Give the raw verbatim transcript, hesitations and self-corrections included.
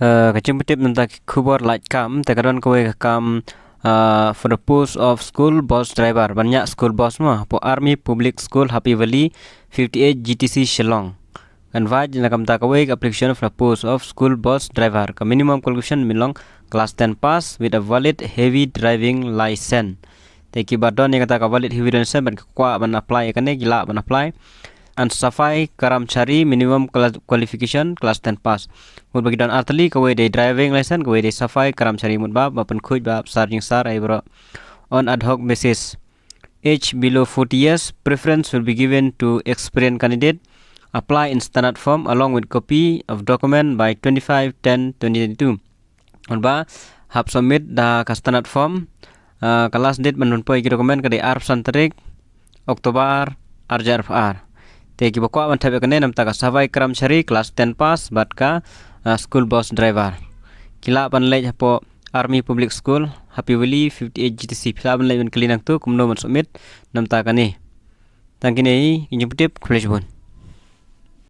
Uh, ka jingpyntip namta ki khubor lait kam, te ka don kawei ka kam, uh, for the post of school bus driver, ban ñiah school bus mo, hapoh Army Public School Happy Valley, fifty-eight G T C Shillong. Kan wait na kamta kawei ka application for the post of school bus driver. Ka minimum qualification mynta long class ten pass with a valid heavy driving license. Te kiba don ïa kata ka valid heavy driving license bad ki kwah ban apply ïa kane ki lah ban apply. And safai karamchari minimum qualification class ten pass. Mut ba ki don artylli, kawei dei driving license, kawei dei safai karamchari, mut ba ba pynkhuid ba sar jingsar ai bro. On ad hoc basis. Age below forty years, preference will be given to experienced candidate. Apply in standard form along with copy of document by twenty-five ten twenty twenty-two. Mut ba hap submit da ka standard form. Uh, ka last date ban pynpoi ki document ka dei arphew san tarik October arjar ar. Te kiba kwah ban thep ïa kane namta ka safai karamchari class ten pass bad ka, uh, school bus driver. Ki lah ban leit hapoh Army Public School Happy Valley fifty-eight G T C. Phi lah ban leit ban kylli nangtu kumno ban submit namta kane. Tang kine hi ki jingpyntip, khublei shibun.